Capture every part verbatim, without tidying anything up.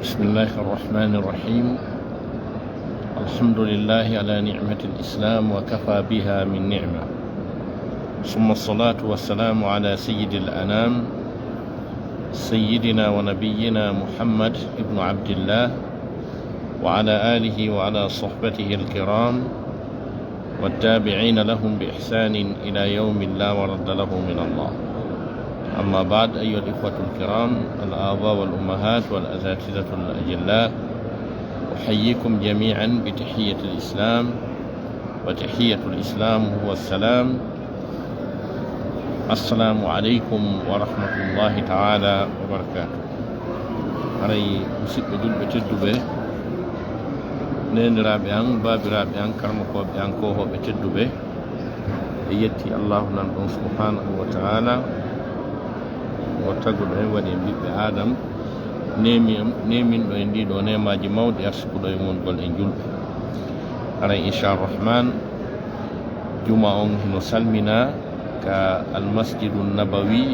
بسم الله الرحمن الرحيم. الحمد لله على نعمة الإسلام وكفى بها من نعمة. ثم الصلاة والسلام على سيد الأنام سيدنا ونبينا محمد بن عبد الله وعلى آله وعلى صحبته الكرام والتابعين لهم بإحسان إلى يوم لا مرد له من الله. أما بعد، أيها الإخوة الكرام، الآباء والأمهات والأساتذة الأجلاء، أحييكم جميعا بتحية الإسلام، وتحية الإسلام هو السلام. السلام عليكم ورحمة الله تعالى وبركاته. Haray, musidɓe julɓe tedduɓe, neeniraaɓe an, baabiraaɓe an, karmakooɓe an, koohooɓe tedduɓe, e yetti Allahu nan ɗon subhanahu wa ta'ala, o taguɗo en, waɗi en ɓiɓɓe Adam, neemi en, neeminɗo en ɗiɗo neemaaji mawɗi, arsikuɗo en wongol en julɓe. Haray, inchalrahman, juma on hino salmina ka Almasjidu Nabawi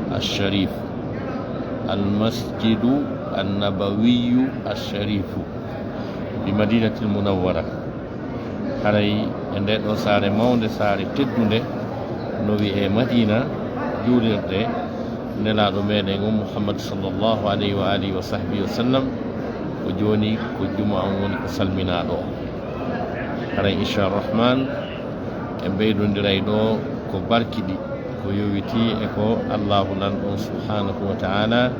Alsharif. Almasjidu Annabawiyu Alsharifu bi Madinatil Munawwara. Haray e nde ɗo saare mawnde, saare teddunde, no wi'ee Madina, juulirde Nelaaɗo meɗen on Muhammad sallallahu alayhi wa alihi wa sahbihi wa sallam, ko jooni ko juma on woni ko salminaaɗo. Haray, inchalrahman, en ɓeydondiray ɗo ko barkiɗi, ko yowiti e ko Allahu nan ɗon subhanahu wa ta'ala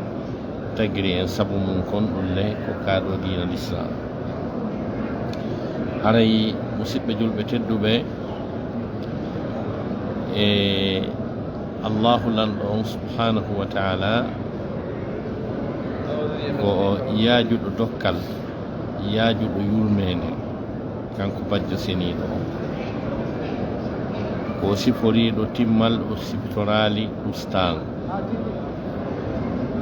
tagiri en sabu mum kon, ɗum le ko kaa ɗo diina l'islam. Haray, musidɓe julɓe tedduɓe, e Allahu lanɗo on subhanahu wa ta'ala ko o yaajuɗo dokkal, yaajuɗo yurmeende, kanko bajjo seniiɗo on. Ko o siforiiɗo timmal, o siftoraali ustaango.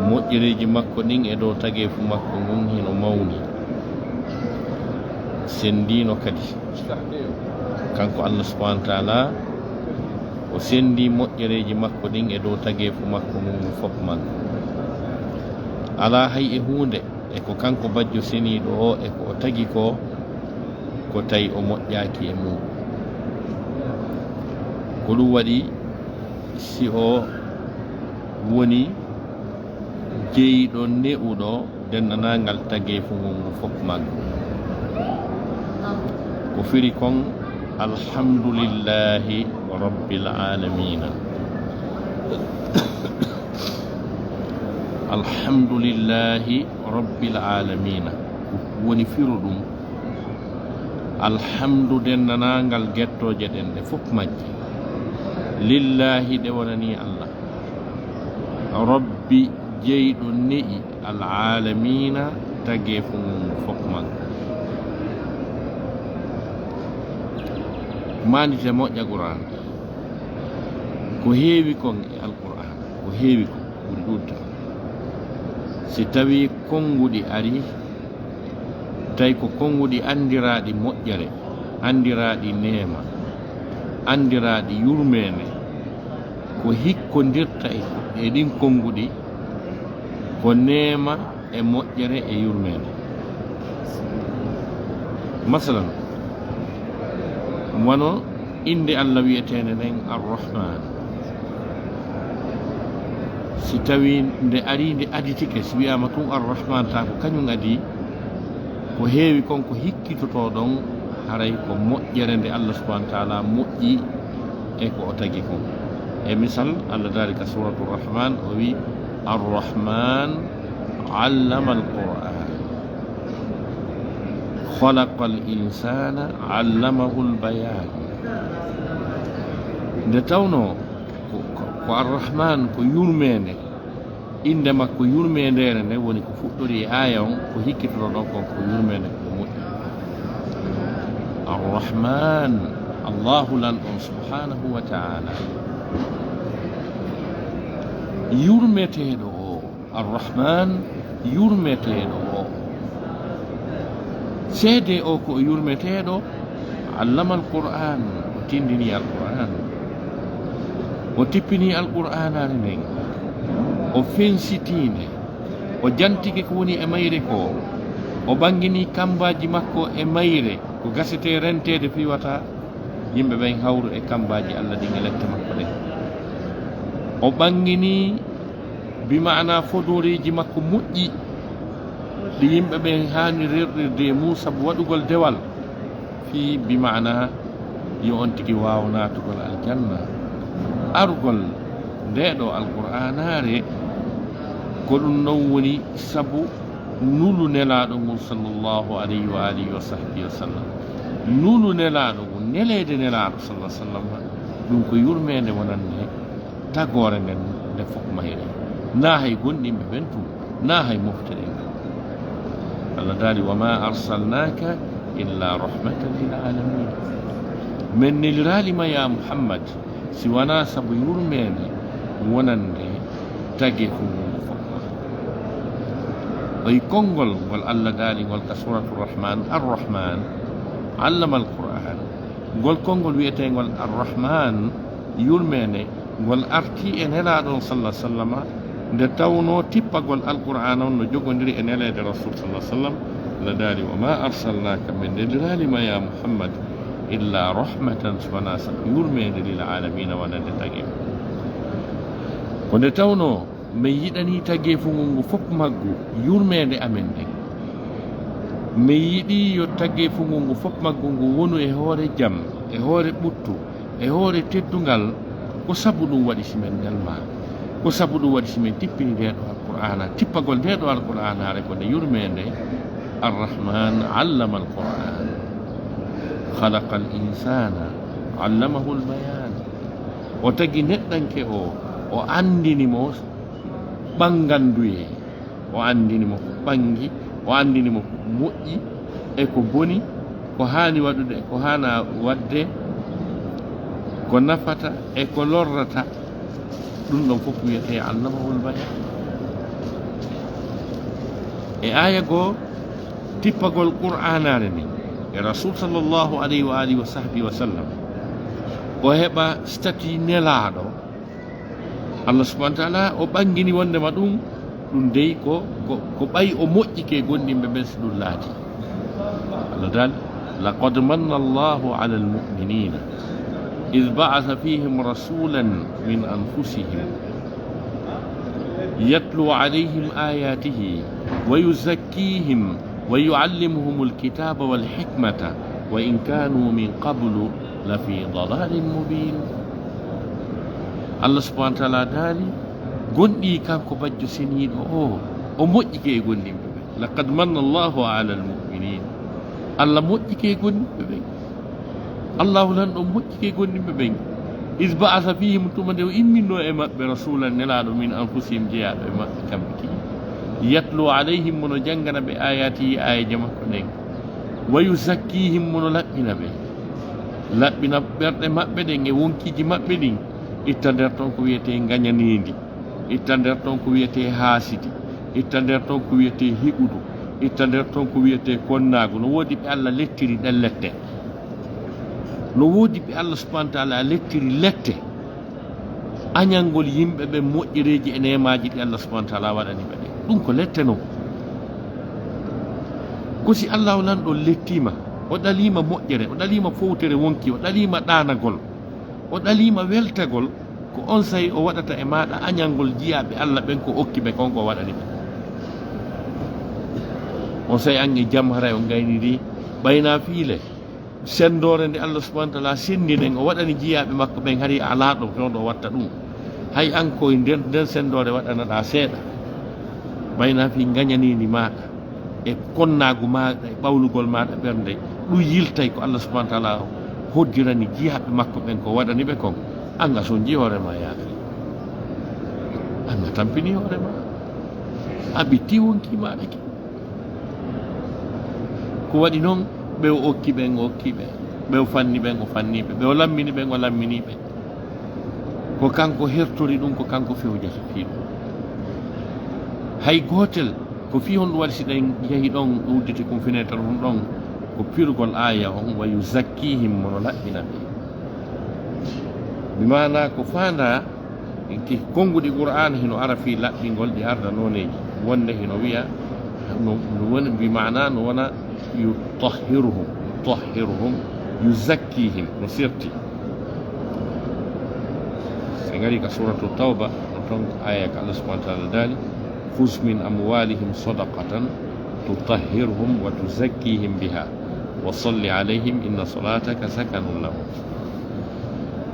Moƴƴereeji makko ɗin e dow tageefu makko ngun hino mawni, senndiino kadi. Kanko Allah subhanahu wa ta'ala, o senndi moƴƴereeji makko ɗin e dow tageefu makko ngun fof man. Alaa hay e huunde e ko kanko bajjo seniiɗo o e ko o tagi ko, ko tawi o moƴƴaaki e mum. Ko ɗum waɗi, si o woni jeyɗo ne'uɗo denndaangal tageefu ngun ngu fof maggu, ko firi kon, alhamdulillahi rabbil alamina. Alhamdulillahi rabbil alamina woni firu ɗum. Alhamdu denndaangal gettooje ɗen ɗe fof majje. Lillahi ɗe wonani Allah. Rabbi jeyɗo ne'i al alamina tageefu ngun ngu fof maggu. Maandite moƴƴa Qur'an. Ko heewi kon e Alqur'an, ko heewi kon ɓuri ɗuuɗude. Si tawii konnguɗi ari, tawi ko konnguɗi anndiraaɗi moƴƴere, anndiraaɗi neema, anndiraaɗi yurmeende, ko hikkondirta e, e ɗin konnguɗi, ko neema e moƴƴere e yurmeende. Masalan, wano innde Allah wi'eteende nden Ar-Rahman. Si tawii nde arii, nde aditike, si wi'aama tun Ar-Rahman, taa ko kañum adii, ko heewi kon ko hikkitotoo ɗon, haray ko moƴƴere nde Allah subhanahu wa ta'ala moƴƴi e ko o tagi kon. E misal, Allah daali ka Suratu Rahman, o wi'i, Ar-Rahman allama al-Qur'an. Khalaqal insana allamahul bayan. Nde tawnoo ko, ko, ko Ar-Rahman, ko yurmeende, innde makko yurmeendeere nde woni ko fuɗɗori e aaya on, ko hikkitoto ɗon kon ko yurmeende ko moƴƴi. Ar-Rahman, Allahu lanɗo on subhanahu wa ta'ala, yurmeteeɗo o. Ar-Rahman, yurmeteeɗo o. Seedee o ko o yurmeteeɗo, allama al-Qur'an, o tindini al-Qur'an. O tippini al-Qur'anaare nden. O fensitiinde. O jantike ko woni e mayre ko, o ɓanngini kammbaaji makko e mayre, ko gasetee renteede fii wata yimɓe ɓen hawru e kammbaaji Alla ɗin e lette makko ɗen. O ɓanngini bi maana fodooreeji makko moƴƴi ɗi yimɓe ɓen haani rerɗirde e mum sabu waɗugol dewal fii bi maana yo on tigi waaw naatugol aljanna. Arugol ndee ɗoo Alqur'aanaare ko ɗum non woni sabu nulu Nelaaɗo ngun sallallahu alayhi wa alihi wa sahbihi wa sallam. Nulu Nelaaɗo ngun, neleede Nelaaɗo sallallahu alayhi wa sallam, ɗum ko yurmeende wonande tagoore nden nde fof mayre. Naa hay gonɗinɓe ɓen tun, naa hay mofte ɗen tun. Allah daali, "Wa ma arsalnaka illa rahmatan lil alamin." Men neliraali ma, ya Muhammad, si wanaa sabu yurmeende wonande tageefu ngun fof. Oy konngol ngol Allah daali ngol ka Suratu Rahman, Ar-Rahman, allama al-Qur'an. Ngol konngol wi'eteengol Ar-Rahman, yurmeende, ngol artii e Nelaaɗo on, sallallahu alaihi wasallama, nde tawnoo tippagol Alqur'aana on no jogondiri e neleede Rasuul, sallallahu alaihi wasallam. Allah daali, "Wa ma arsalnaka," men neliraali ma, ya Muhammad, "illa rahmatan," so wanaa sabu yurmeende, "lil alamina," wonande tageefu. Ko nde tawnoo men yiɗanii tageefu ngun ngu fof maggu yurmeende amen nden. Men yiɗii yo tageefu ngun ngu fof maggu ngu wonu e hoore jam, e hoore ɓuttu, e hoore teddungal, ko sabu ɗum waɗi si men nelmaa. Ko sabu ɗum waɗi si men tippini ndee ɗoo Alqur'aana. Tippagol ndee ɗoo Alqur'aanaare ko nde yurmeende. Ar-Rahman allama al-Qur'an. Khalaqa al-insana allamahu al-bayan. O tagi neɗɗanke o, o anndini mo ɓannganduyee. O anndini mo ko ɓanngi, o anndini mo ko moƴƴi e ko boni, ko haani waɗude e ko haanaa waɗde, ko nafata e ko lorrata. Ɗum ɗon fof wiyetee allamahul bayan. E aaya goo, tippagol Qur'aanaare nden e Rasul sallallahu alayhi wa alihi wa sahbihi wa sallam, o heɓa statut nelaaɗo. Allah subhanahu wa ta'ala o ɓanngini wonndema ɗum, ɗum dey ko, ko, ko ɓay o moƴƴike gonɗinɓe ɓen so ɗum laati. Allah daali, "Laqad manna Allahu ala al-mu'minina idh ba'atha fihim rasulan min anfusihim yatlu alayhim ayatihi wa yuzakkihim wa yu'allimuhumul kitaba wal hikmata wa in kanu min qablu lafi dalalin mubin." Allah subhanahu wa ta'ala daali, gonɗii kanko bajjo seniiɗo o, o moƴƴike e gonɗinɓe ɓen. Laqad manna Allahu ala al-mu'minin. Allah moƴƴike e gonɗinɓe ɓen. Allahu lanɗo moƴƴike e gonɗinɓe ɓen. Is ba'atha fihim, tuma nde o imminno e maɓɓe, rasulan, nelaaɗo, min anfusihim, jeyaaɗo e maɓɓe kamɓe tigi. Yatlu alayhim, mo no janngana ɓe, ayatihi, aayeeje makko ɗen. Wa yuzakkihim, mo no laɓɓina ɓe. Laɓɓina ɓerɗe maɓɓe ɗen e wonkiiji maɓɓe ɗin. Itta nder ton ko wiyetee ngañaneendi. Itta nder ton ko wiyetee haasidi. Itta nder ton ko wiyetee hiɓudu. Itta nder ton ko wiyetee konnaagu. No woodi ɓe Allah lettiri ɗen lette. No woodi ɓe Allah subhanahu wa ta'ala lettiri lette. Añangol yimɓe ɓen moƴƴereeji e neemaaji ɗi Allah subhanahu wa ta'ala waɗani ɓe ɗen. Ɗum ko lette non. Ko si Allahu lanɗo lettiima, o ɗaliima moƴƴere, o ɗaliima fowtere wonki, o ɗaliima ɗaanagol, o ɗaliima weltagol, ko onsay o waɗata e maaɗa añangol jiyaaɓe Allah ɓen ko okki ɓe kon ko waɗani ɓe. Onsay an e jam haray on gayniri ɓayna fiile. Senndoore nde Allah subhanahu wa ta'ala senndi nden, o waɗani jiyaaɓe makko ɓen, hari alaa ɗo fewndo o watta ɗum. Hay an koye nden, nden senndoore waɗanaɗaa seeɗa. Ɓayna fii ngañaniindi maaɗa, e konnaagu maaɗa, e ɓawlugol maaɗa ɓernde, ɗum yiltay ko Allah subhanahu wa ta'ala hoddirani jiyaaɓe makko ɓen ko waɗani ɓe kon. An a sonji hoore ma yaafii. An a tampini hoore ma. A ɓitti wonki maaɗa ki. Ko waɗi non, ɓe o okki ɓen, o okki ɓe. Ɓe o fanni ɓen, o fanni ɓe. Ɓe o lammini ɓen, o lammini ɓe. Ko kanko hertori ɗum, ko kanko fewjata fii ɗum. Hay gootel, ko fii honɗum waɗi si ɗen yahi ɗon, udditi kum fenêtre on ɗon, ko pirgol aaya on, wa yuzakkihim, mo no laɓɓina ɓe. Bi maanaa ko faandaa, ki-, konnguɗi Qur'aana hino ara fii laɓɓingol, ɗi arda nooneeji. Wonde hino wiya, no, no woni, bi maana no wona yutahhiruhum, yutahhiruhum, yuzakkihim, no serti. So en ngari ka Suratu Tawba, no ton aya ka Allah subhanahu wa ta'ala daali, "Khuz min amwalihim sadaqatan tutahhiruhum wa tuzakkihim biha, wa salli alayhim inna salataka sakanun lahum."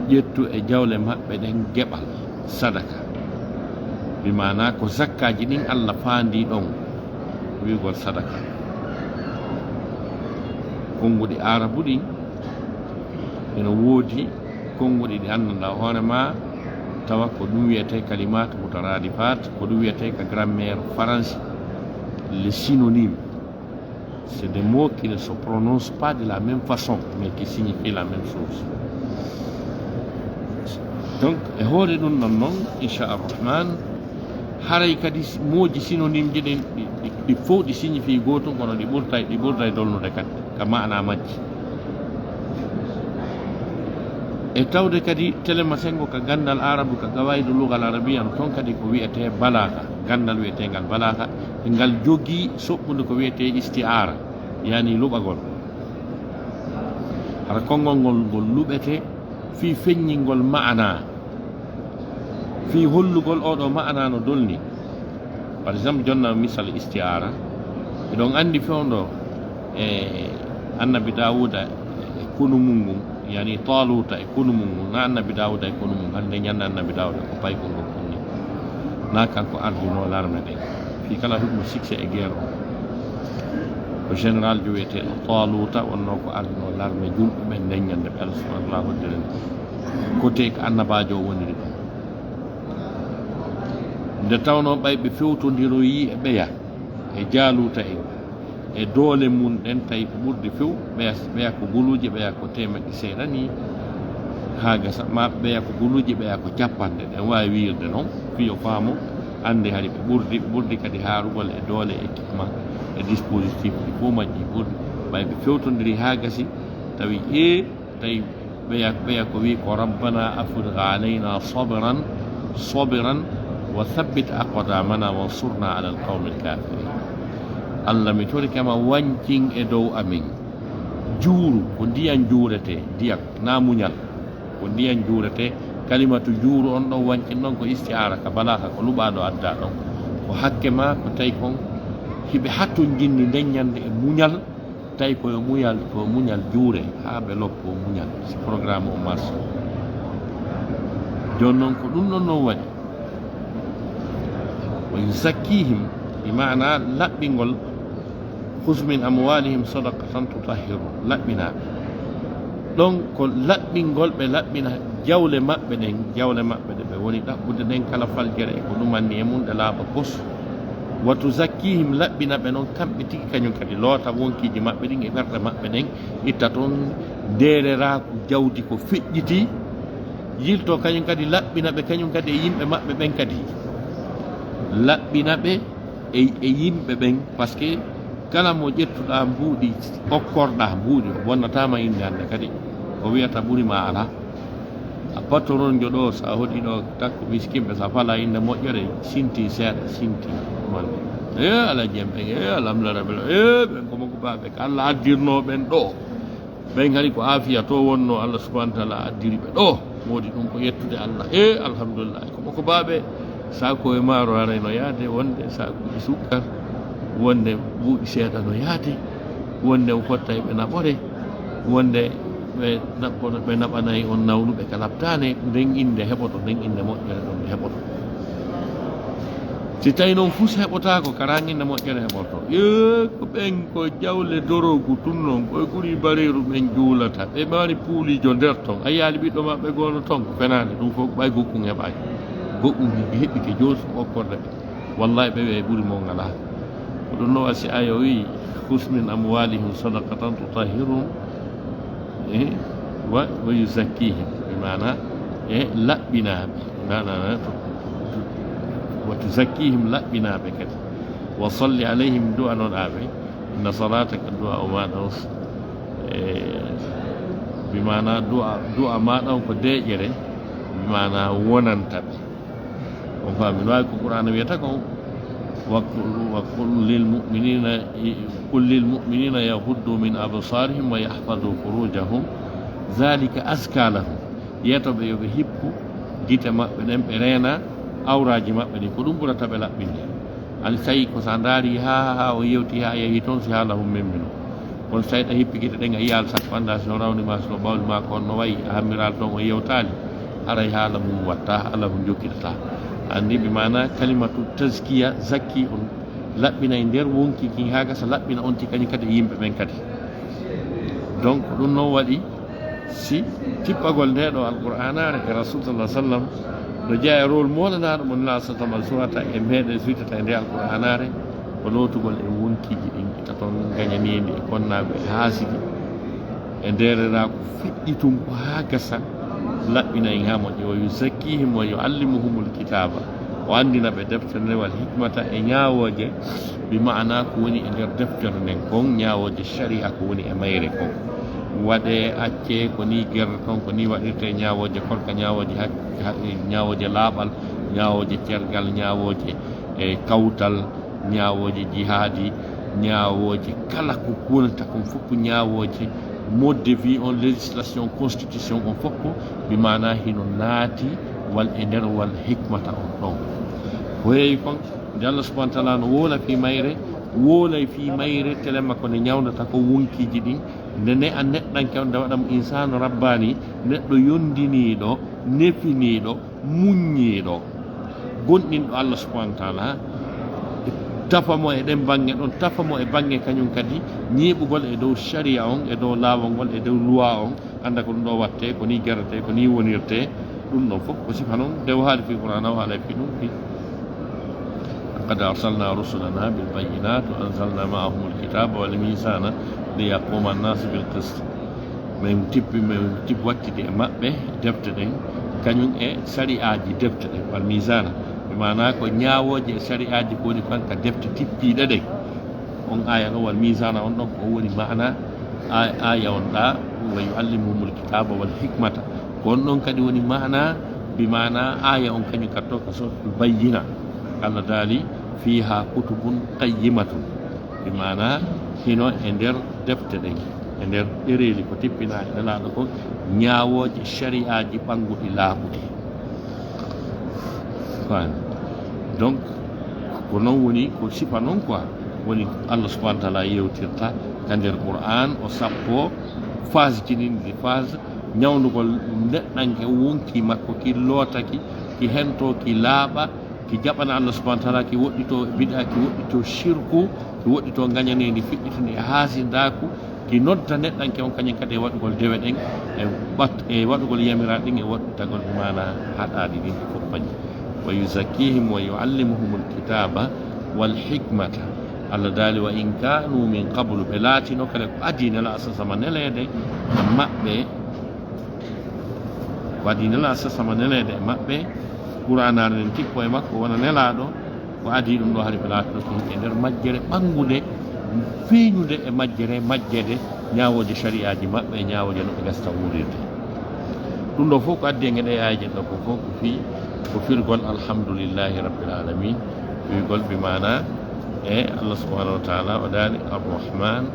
Ƴettu e jawle maɓɓe ɗen geɓal, sadaka. Bi maana ko zakkaaji ɗin Allah faandi ɗon, wi'ugol sadaka. Konnguɗi Aarabu ɗin, ina woodi konnguɗi ɗi anndanɗaa hoore ma, tawa ko ɗum wiyetee kalimaat mutaraadifat, ko ɗum wiyetee ka grammaire faransi, les synonymes. C'est des mots qui ne se prononcent pas de la même façon, mais qui signifient la même chose. Donc, e hoore ɗum ɗon non, Incha Arrahman, haray kadi si-, mooji synonyme ji ɗin, ɗi, ɗi, ɗi fof ɗi signifie gootum, kono ɗi ɓurtay, ɗi ɓurtay dolnude kadi ka maana majji. E tawde kadi telema sengo ka ganndal Aarabu, ka qawaidu lugal arabiya, no ton kadi ko wiyetee balaaga, ganndal wiyeteengal balaaga, ngal jogii soɓɓunde ko wiyetee isti'aara, yani luɓagol. Hara konngol ngol, ngol luɓete fii feññingol maana, fii hollugol oo ɗoo maana no dolni. Par exemple, jonna misal isti'aara. Miɗon anndi fewndo e Annabi Daawuda e konu mun ngun, yani Taaluuta e konu mun ngun, na Annabi Daawuda e konu mun, hannde ñande Annabi Daawuda ko paykol ngol kunni. Na kanko ardinoo larme ɗen. Fii kala huɓɓo succès e guerre on. Ko général jo wiyeteeɗo Taaluuta wonnoo ko ardinoo larme julɓe ɓen nden ñande ɓe Allah subhanahu wa ta'ala hoddiri en. Ko tee ko annabaajo o woniri ɗon. Nde tawnoo ɓay ɓe fewtondiroyii e ɓeya, e Jaaluuta en, e doole mun ɗen, tawi ko ɓurdi few, ɓeya, ɓeya ko guluuje, ɓeya ko teemeɗɗe seeɗa nii, haa gasa, ma ɓeya ko guluuje, ɓeya ko cappanɗe, ɗen waawi wiirde non, fii yo faamo, annde hari ɓe ɓurdi, ɓe ɓurdi kadi haarugol e doole, équipement, e dispositif, ɗi fof majji ɓurdi, ɓay ɓe fewtondirii haa gasi, tawi ee, tawi ɓeya, ɓeya ko wi'i ko, "Rabbana afrigh alayna sabran, sabran wa thabbit aqdamana wansurna ala alqawmi alkafirin." Allah, mi torike ma, wancin e dow amin. Juuru, ko ndiyan juuretee, ndiyan, na muñal. Ko ndiyan juuretee. Kalimatu juuru on ɗon wancin ɗon ko isti'aara ka balaaga, ko luɓaaɗo addaa ɗon. Ko hakke ma, ko tawi kon hiɓe hattonjinni nden ñande e muñal, tawi ko yo muñal, ko yo muñal juure, haa ɓe loppo muñal, si programme o marche. Jooni non ko ɗum ɗon non waɗi. Wa yuzakkihim, bi maana laɓɓingol, "Khuz min amwalihim sadaqatan tutahhiruhum", laɓɓinaa ɓe. Ɗon ko laɓɓingol ɓe laɓɓina jawle maɓɓe ɗen, jawle maɓɓe ɗe ɓe woni ɗaɓɓude ɗen kala faljere e ko ɗumanni e mum, ɗe laaɓa pos. "Wa tuzakkihim", laɓɓina ɓe non kamɓe tigi kañum kadi, loota wonkiiji maɓɓe ɗin e ɓerɗe maɓɓe ɗen, itta toon ndeereraaku jawdi ko feƴƴiti, yilto kañum kadi, laɓɓina ɓe kañum kadi e yimɓe maɓɓe ɓen kadi. Laɓɓina ɓe e, e yimɓe ɓen, parce que kala mo ƴettuɗaa mbuuɗi, okkorɗaa mbuuɗi, o bonnataama innde hannde kadi, o wiyata ɓuri ma alaa. A patron jo ɗo, so a hoɗi ɗo takko miskinɓe, so a fala innde moƴƴere, sinti seeɗa, sinti. Wonde, "E Alhaji en ɓen, e Alhamdulillah Rabbil Alamin, e ɓen ko makko baaɓe, ko Allah addirnoo ɓen ɗo. Ɓen hari ko aafiya to wonnoo, Allah subhanahu wa ta'ala addiri ɓe ɗo." Woodi ɗum ko yettude Allah. E Alhamdulillah, ko makko baaɓe. Saaku e maaro haray no yaade, wonde saaku e sukkar, wonde buuɗi seeɗa no yaade, wonde o fottay ɓe naɓore, wonde ɓe naɓono, ɓe naɓanay on nawluɓe ka laɓtaane, nden innde heɓoto, nden innde moƴƴere ɗon nde heɓoto. Si tawi noon fus heɓotaako, ka ran innde moƴƴere heɓorto. Yee, ko ɓen ko jawle dorogu tun noon, koye ɓuri bareeru ɓen juulata. Ɓe mari puuliijo nder ton. A yiyaali ɓiɗɗo maɓɓe goono ton, ko fenaande. Ɗum fof ɓay goɗɗum heɓaaki. Goɗɗum heɓike jooni ko okkorde ɓe. Wallahi, ɓe wi'ay ɓuri mo ngalaa. Ko ɗum no wasi aya o wi'i, "Khuz min amwalihim sadaqatan tutahhiruhum, eh, wa, wa yuzakkihim." Bi maana, eh, laɓɓinaa ɓe. Bi maana, to, to, to, wa tuzakkihim, laɓɓinaa ɓe kadi. "Wa salli alayhim", du'a noon aaɓe. "Inna salataka", du'a o maaɗa o, eh, bi maana du'a, du'a maaɗa on ko deeƴere, bi maana wonanta ɓe. On faami, no waawi ko Qur'aana wiyata kon. وقل، وقل للمؤمنين، قل للمؤمنين يغضوا من أبصارهم ويحفظوا فروجهم ذلك أزكى لهم. Yeeto ɓe yo ɓe hippu gite maɓɓe ɗen, ɓe reena awraaji maɓɓe ɗin, ko ɗum ɓurata ɓe laɓɓinde. Ani tawi ko sa ndaari haa, haa o yewti haa yehi toon, si haala mum memmino. Kono so tawi a hippi gite ɗen, a yiyaali sakko, anndaa si no rawni ma, si no ɓawli ma, ko no wayi, a hammiraali toon, o yewtaali, haray haala mum watta, haala mum jokkitata. Anndi bi maana kalimatu tazkiya, zakki on, laɓɓina e nder wonki kin, haa gasa laɓɓina on ti kañum kadi e yimɓe ɓen kadi. Donc, ɗum noon waɗi, si tippagol nde ɗo Alqur'aanaare e Rasul sallallahu alaihi wasallam, no jeyaa e rôle moolanaaɗo mo Nulaaɗo sallallahu alaihi wasallam suwata e meɗen, suwitata e nde Alqur'aanaare, ko lootugol e wonkiiji ɗin, ita toon gañaniindi e konnaagu e haasidi, e ndeereraaku feƴƴitungu haa gasa, laɓɓina en haa moƴƴa. ويزكيهم ويعلمهم الكتاب. O anndina ɓe deftere nde, والحكمة, e ñaawooje, bi maana ko woni e nder deftere nden kon, ñaawooje shari'a ko woni e mayre kon. Waɗee, accee, ko nii gertoton, ko nii waɗirtee ñaawooje korka, ñaawooje hak-, ha-, ñaawooje laaɓal, ñaawooje cergal, ñaawooje, e, kawtal, ñaawooje jihaadi, ñaawooje kala ko wonata kon fof ko ñaawooje mode de vie on, législation, constitution on fof ko bi maana hino naati wal e nder wal hikmata on ɗon. Ko heewi kon, nde Allah subhanahu wa taala no woola fii mayre, woolay fii mayre, telemma ko nde ñawndata ko wonkiiji ɗin, nde ne an neɗɗanke on, nde waɗa mo insaanu rabbaani, neɗɗo yondiniiɗo, nefiniiɗo, muññiiɗo, gonɗinɗo Allah subhanahu wa taala, tafa mo e ɗen baŋŋe ɗon, tafa mo e baŋŋe kañum kadi ñiiɓugol e dow sharia on, e dow laawol ngol, e dow luwa on, annda ko ɗum ɗo wattee, ko nii geretee, ko nii wonirtee. Ɗum ɗon fof ko sifa non nde o haali fii Qur'aana, o haalay fii ɗum fii. لقد أرسلنا رسلنا بالبينات وأنزلنا معهم الكتاب والميزان ليقوم الناس بالقسط. Min tippi, min tippi wattidi e maɓɓe defte ɗen, kañum e sari'aaji defte ɗen, wal miisaana. Bi maanaa ko ñaawooje e sari'aaji ko woni kon ka defte tippiiɗe ɗen. On aaya ɗon, wal miisaana on ɗon, ko woni maanaa aay-, aaya on ɗaa, "Wa yu'allimuhumul kitaaba wal hikmata." Ko on ɗon kadi woni maanaa, bi maanaa aaya on kañum katto ka Suuratul Bayyina. Allah daali, "Fiihaa kutubun qayyimatun." Bi maanaa hino e nder defte ɗen, e nder ɗereeli ko tippinaa e Nelaaɗo kon, ñaawooje, sari'aaji ɓannguɗi laaɓuɗi. Faami? Donc, ko non woni, ko sifa non quoi. Woni Allah subhanahu wa taala yewtirta ka nder Qur'an, o sappo phase ji ɗin, ɗi phase ñawndugol neɗɗanke wonki makko, ki loota ki, ki hento, ki laaɓa, ki jaɓana Allah subhanahu wa taala, ki woɗɗito bid'a, ki woɗɗito shirku, ki woɗɗito ngañaneedi fiɗɗitindi e haasindaaku, ki nodda neɗɗanke on kañum kadi e waɗugol dewe ɗen, e ɓat-, e waɗugol yamiraaɗe ɗin, e waɗtagol bi maanaa haɗaaɗi ɗin fof kañum. "Wa yuzakkihim wa yuallimuhumul kitaba wal hikmata." Allah daali, "Wa in kanu min qablu," ɓe laatino kala ko adii Nelaaɗo sallallahu alaihi wasallam neleede e maɓɓe, ko adii Nelaaɗo sallallahu alaihi wasallam neleede e maɓɓe, Qur'aanaare nden tippo e makko wona nelaaɗo, ko adii ɗum ɗo hari ɓe laatino ko yimɓe nder majjere ɓanngunde, feeñunde e majjere, majjere ñaawooje sari'aaji maɓɓe, e ñaawooje no ɓe gasta wuurirde. Ɗum ɗo fof ko addi en e ɗe aayeeje ɗo ko fof ko fii, ko firgol alhamdulillahi rabbil alamin, wi'ugol bi maanaa e Allah subhanahu wa taala o daali Arrahman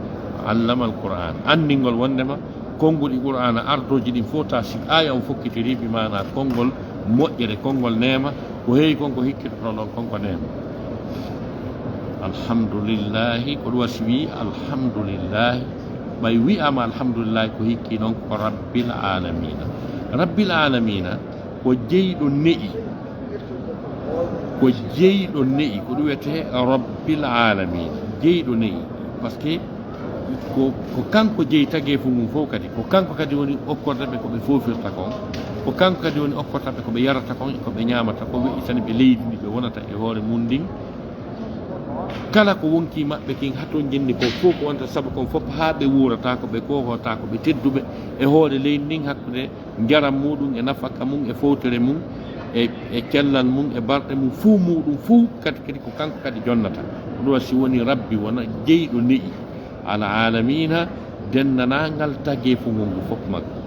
allama al-Qur'an, anndingol wonndema konnguɗi Qur'aana ardooji ɗin fof, ta si aaya on fokkitirii, bi maanaa konngol moƴƴere, konngol neema, ko heewi kon ko hikkitoto ɗon kon ko neema. Alhamdulillahi, ko ɗum wasi wii alhamdulillahi. Ɓay wi'aama alhamdulillahi, ko hikki ɗon ko rabbil alamina. Rabbil alamina ko jeyɗo ne'i. Ko jeyɗo ne'i, ko ɗum wiyetee rabbil alamina. Jeyɗo ne'i. Parce que ko, ko kanko jeyi tageefu ngun fof kadi. Ko kanko kadi woni okkorta ɓe ko ɓe foofirta kon. Ko kanko kadi woni okkorta ɓe ko ɓe yarata kon, ko ɓe ñaamata kon, we'itani ɓe leydi ndi ɓe wonata e hoore mun ndin. Kala ko wonkii maɓɓe kin, haa to njenni kon fof ko wonta sabu kon fof, haa ɓe wuurata ko ɓe koohota ko ɓe tedduɓe e hoore leydi ndin, hakkunde njaram muɗum e nafaka mum e fowtere mum e, e cellal mum e barɗe mum, fuu muɗum fuu kadi, kadi ko kanko kadi jonnata. Ko ɗum si woni Rabbi wona jeyɗo ne'i, al alamina, denndaangal tageefo ngon ngu fof makko.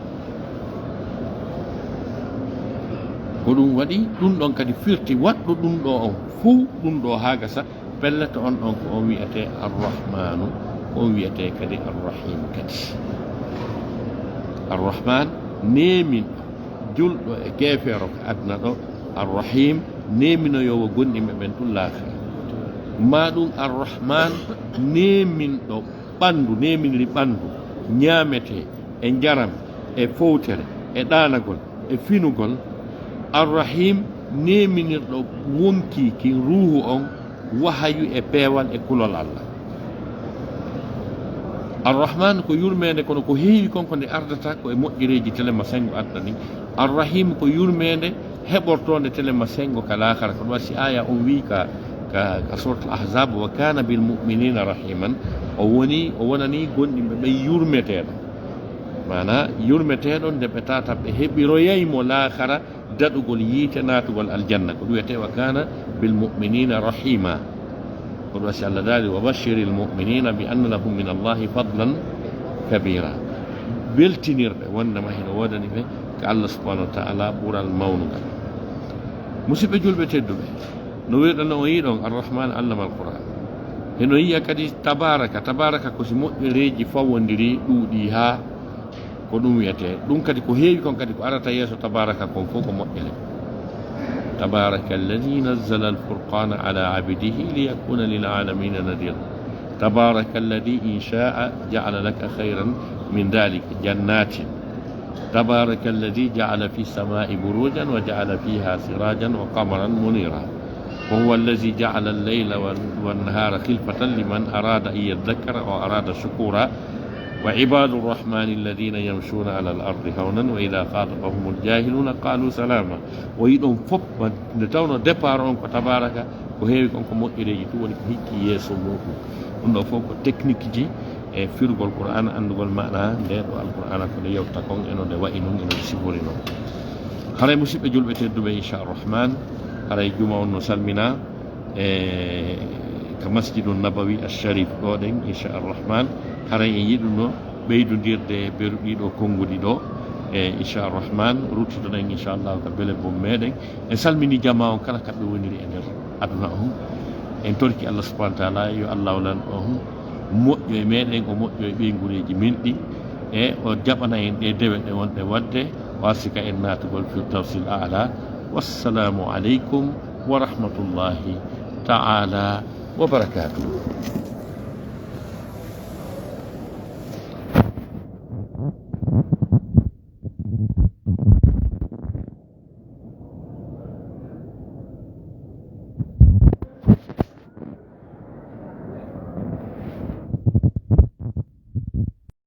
Ko ɗum waɗi ɗum ɗon kadi firti waɗɗo ɗum ɗo on fuu ɗum ɗo haa gasa, Pellata on ɗon ko on wiyetee Arrahmaanu, ko on wiyetee kadi Arrahim kadi. Arrahman, neeminɗo julɗo e keefeero ka aduna ɗo. Arrahim, neeminoyoowo gonɗinɓe ɓen tun laakara. Maa ɗun Arrahman, neeminɗo ɓandu, neeminiri ɓandu, ñaametee e njaram, e fowtere, e ɗaanagol, e finugol. Arrahim, neeminirɗo wonkii kin, ruuhu on, wahayu e peewal e kulol Allah. Arrahman ko yurmeende, kono ko heewi kon ko nde ardata ko e moƴƴereeji telema sengo aduna ɗin. Arrahim ko yurmeende heɓortoonde telema sengo ka laakara. Ko ɗum waɗi si aaya on wi'i ka, ka, ka Suratul Ahzab, "Wa kana bil mu'minina rahiman." O woni, o wonani gonɗinɓe ɓen yurmeteeɗo. Maanaa, yurmeteeɗo nde ɓe tata ɓe heɓiroyay mo laakara daɗugol yiite, naatugol aljanna. Ko ɗum wiyetee "Wa kana bil mu'minina rahima." Ko ɗum waɗi si Allah daali, "Wa bashiril mu'minina bi anna lahum min Allahi fadlan kabira." Weltinirɓe wondema hino woodani ɓe ka Allah subhanahu wa ta'ala ɓural mawnugal. Musidɓe julɓe tedduɓe, no wi'uɗen on, o yi'i ɗon Arrahman allama al-Qur'an. Hino yi'a kadi tabaraka. Tabaraka ko si moƴƴereeji fawondiri, ɗuuɗi haa ko ɗum wiyetee. Ɗum kadi ko heewi kon kadi ko arata yeeso tabaraka kon fow ko moƴƴere. "Tabaraka alladhi nazzala al-furqana ala abdihi liyakuna lil alamina nadira. Tabaraka alladhi in sha'a ja'ala laka khayran min dhalika jannatin. Tabaraka alladhi ja'ala fi samai burujan wa ja'ala fiha sirajan wa qamaran munira. Wa huwa alladhi ja'ala al-layla wan-, wan-nahara khilfatan liman arada an yadhakkara aw arada shukura. Wa ibadu rahmani alladhina yamshuna ala al-ardi hawnan wa idha khatabahum al-jahiluna qalu salama." O yi'i ɗon fow, nde tawno départ on ko tabaraka, ko heewi kon ko moƴƴereeji tun woni ko hikki yeeso muɗum. Ɗum ɗoo fow ko technique ji e firugol Qur'aana, anndugol maana nde ɗoo Alqur'aana ko nde yewta kon, e no nde wa'i non, e no nde sifori non. Haray, musidɓe julɓe tedduɓe, inchallah rahman, haray juma on no salmina e ka Masjidun Nabawi Asharif ɗoo ɗen, inchallah rahman. Haray en yiɗuno ɓeydondirde beru ɗii ɗoo konnguɗi ɗoo, e inchallah rahman, ruttotoɗen inchallah ka bele boom meɗen. En salmini jamaa on kala ka ɓe woniri e nder aduna on. En torki Allah subhanahu wa taala yo Allah lanɗo on moƴƴo e meɗen, o moƴƴo e ɓeynguureeji men ɗin, e o jaɓana en ɗee dewe ɗe wonɗen waɗde, o arsika en naatugol Firdawsil A'la. Wassalamu aleykum wa rahmatullahi taala wa barakatuhu.